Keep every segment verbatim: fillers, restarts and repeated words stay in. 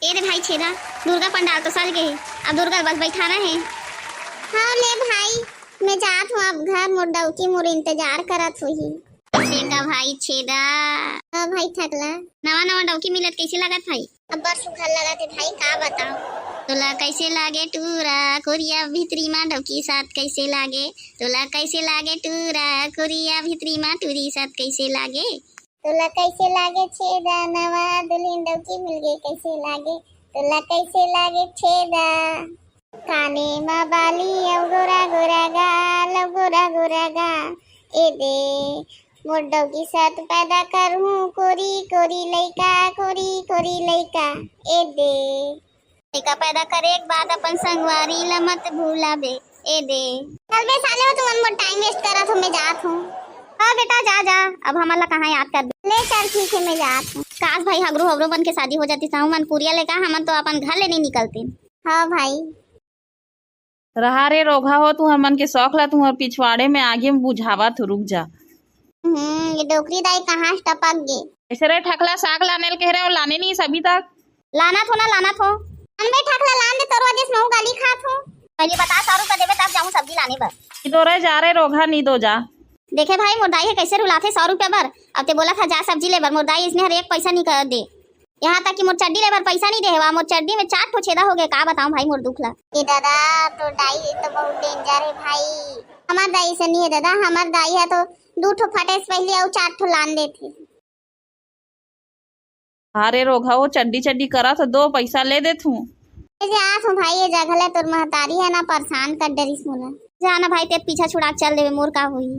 ए रे भाई छेदा, दुर्गा पंडाल तो सज गे हे, अब दुर्गा बस बैठाना हे। हाँ ले भाई, मैं जात हूँ अब घर, मोर डौकी मोर इंतजार करत होही। कइसे का भाई छेदा? हाँ भाई ठकला। नवा नवा डौकी मिलत कइसे लागत भाई? अब्बड़ सुघर लगत हे भाई, का बताओ। तोला कइसे लागे टूरा कोरिया भितरी मा डौकी साथ कइसे लागे? तोला कइसे लागे टूरा कोरिया भितरी मा टूरी साथ कइसे लागे? तोला कइसे लागे छेदा नवा दुल्हिन डौकी मिलगे कइसे लागे? तोला कइसे लागे छेदा? काने मा बाली अउ गोरा गोरा गाल अउ गोरा गोरा गाल। ए दे मोर डौकी साथ पैदा करहूँ कोरी कोरी लइका, कोरी कोरी लइका। ए दे लइका पैदा करे के बाद अपन संगवारी ला मत भुलाबे। ए दे। चल बे साले हो, तुमन मोर टाइम वेस्ट करत हो, मैं जात हूँ। हाँ बेटा जा जा, अब हमन ला कहाँ याद करबे। ले चल ठीक हे, मैं जात हूँ। काश भाई हगरू हगरू बन के शादी हो जातिस, हमन कुरिया ले का, हमन तो अपन घर ले नहीं निकलते। हाँ भाई। रहा रे रोगहा हो, तुहर मन के शौक ला तुहर पिछवाड़े में आगी में बुझावत हो, रुक जा। हम्म, ये डोकरी दाई कहाँ से टपक गे? अइसे रे ठकला, साग लाने ल कहे रहेंव, लाने नइ अभी तक। लानत हों ना, लानत हों। अनबे ठकला, लान दे, तोर वजह से महूँ गाली खात हों। पहली बता, सौ रुपया देबे तब जाहूँ सब्जी लाने बर। नी दो रे, जा रे रोगहा, नी दो जा। देखे भाई, मोर दाई हे कइसे रुलाथे सौ रुपया बर। अब ते बोलत हस जा सब्जी ले बर, मोर दाई अइसने हर एक पैसा नइ कर दे। यहाँ तक कि मोर चड्डी ले बर पैसा नइ दे हे, वा मोर चड्डी में चार ठो छेदा हो गे। का बताऊँ भाई मोर दुख ला। ए दादा, तोर दाई तो बहुत डेंजर हे भाई। हमर दाई अइसे नइ हे दादा, हमर दाई हे तो दू ठो फटे से पहले अउ चार ठो लान देथे। अरे रोगहा, वो चड्डी चड्डी करत हो, दो पैसा ले देथूं। ए जात हों भाई, ये जगह ले तोर महतारी हे ना, परेशान कर डरिस मोला। जा ना भाई, ते पीछा छुड़ा के चल देबे, मोर का होही।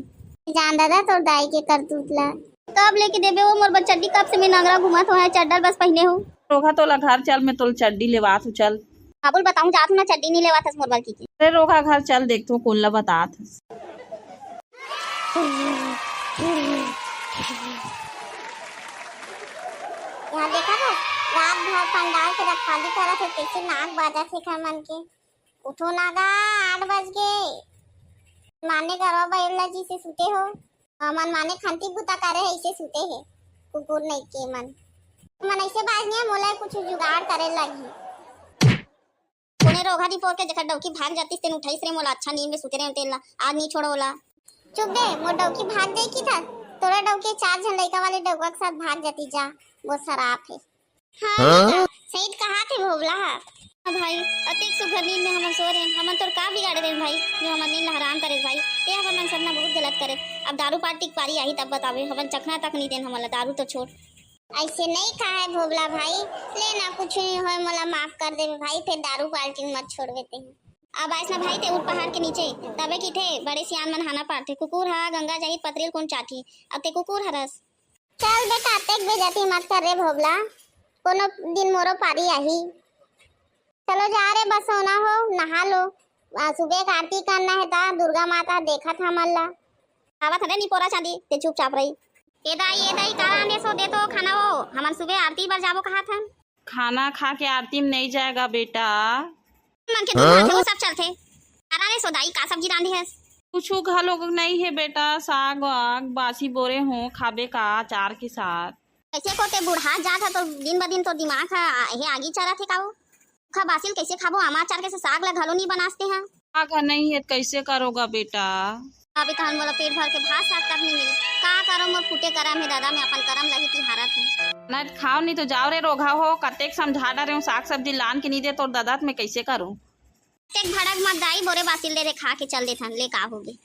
जान दादा, तोर दाई के करतूत ला। कब लेके देबे वो मोर बर चड्डी? कब से मैं नंगरा घूमत हों, चड्डा बस पहिने हों। रोगहा, तोला घर चल, मैं तोला चड्डी लेवात हों, चल। बाबू ल बताहूँ, जात हों ना, चड्डी नइ लेवात हस मोर बर कहिके। अरे रोगहा, घर चल, देखथों कोन ला बतात हस। यहाँ देखा था, रात भर पंडाल के रखवाली करत हे, कइसे नाक बाजत हे एकर मन के। उठो ना गा, आठ बज गे। माने गरवा बइला जइसे सुते हो, हमन माने खंती बूता करे हे, अइसे सुते हे कुकुर नइ के मन। मन अइसे बाज नइ हे, मोला कुछ जुगाड़ करे लगही। कोने रोगहा दी पोर के जेकर डौकी भाग जातिस, तेन उठाइस रे मोला, अच्छा नींद में सुते रहेंव तेन ला, आज नइ छोड़ों ओला। चुप बे, मोर डौकी भाग जाही कहिथस, तोरा डौकी चार झन लइका वाले डौका के साथ भाग जातिस जा, वो सराप हे। हाँ, हाँ? बेटा, सही कहाथे भोभला ह। हाँ भाई, अतेक सुघर नींद में हमन सो रहेन, हमन तोर का बिगाड़े रहेन भाई, जो हमर नींद ला हराम करेस भाई? ते हमर मन साथ ना बहुत गलत करेस। अब दारू पार्टी के पारी आही तब बताबे, हमन चखना तक नइ देन हमन ला, दारू तो छोड़। अइसे नइ कहे भोभला भाई, ले ना, कुछ नइ होय, मोला माफ कर देबे भाई, फेर दारू पार्टी मत छोड़बे तें। अब आइस ना भाई ते ऊँट पहाड़ के नीचे, तभे कहिथे बड़े सियान मन हाना पारथे, कुकुर ह गंगा जाही त पतरी ल कोन चाटही, अब ते कुकुर हरस। चल बेटा, अतेक बेइज्जती मत कर रे भोभला, कोनो दिन मोरो पारी आही। चलो जा रे बसोना हो, नहा लो, आ, सुबह के आरती करना हे ता दुर्गा माता देखत हमन ला। आवत हन रे निपोरा चांदी, ते चुपचाप रही। ए दाई, ए दाई, का रांधेस ओ, दे तो खाना ओ, हमन सुबह आरती बर जाबो कहत हन। खाना खा के आरती में नइ जाय गा बेटा। मन के दुख हाँ? आथे, वो सब चलथे। का रांधेस ओ दाई, का सब्जी रांधे हस? कुछु घलो नइ हे बेटा, साग वाग बासी बोरे हों, खाबे का अचार के साथ? कइसे को ते बुढ़ा जात ह, तो दिन ब दिन तो दिमाग ह, हे आगी चरत हे का वो? सूखा बासी ल कइसे खाबो? आमा अचार के से साग ला घलो नइ बनास ते ह। साग ह नइ हे त कइसे करों गा बेटा? अभी तहन मोला पेट भर के भात साग तक नइ मिले। का करों, मोर फूटे करम हे दादा, मैं अपन करम ला ही तिहारत हूँ। ना खाव नइ तो जाव रे रोगहा हो, कतेक समझा डरेंव, साग सब्जी लान के नइ दे तोर दादा, त मैं कइसे करों? तेक भड़क मत दाई, बोरे बासी ल दे रे, खा के चल देथन, ले का होगे।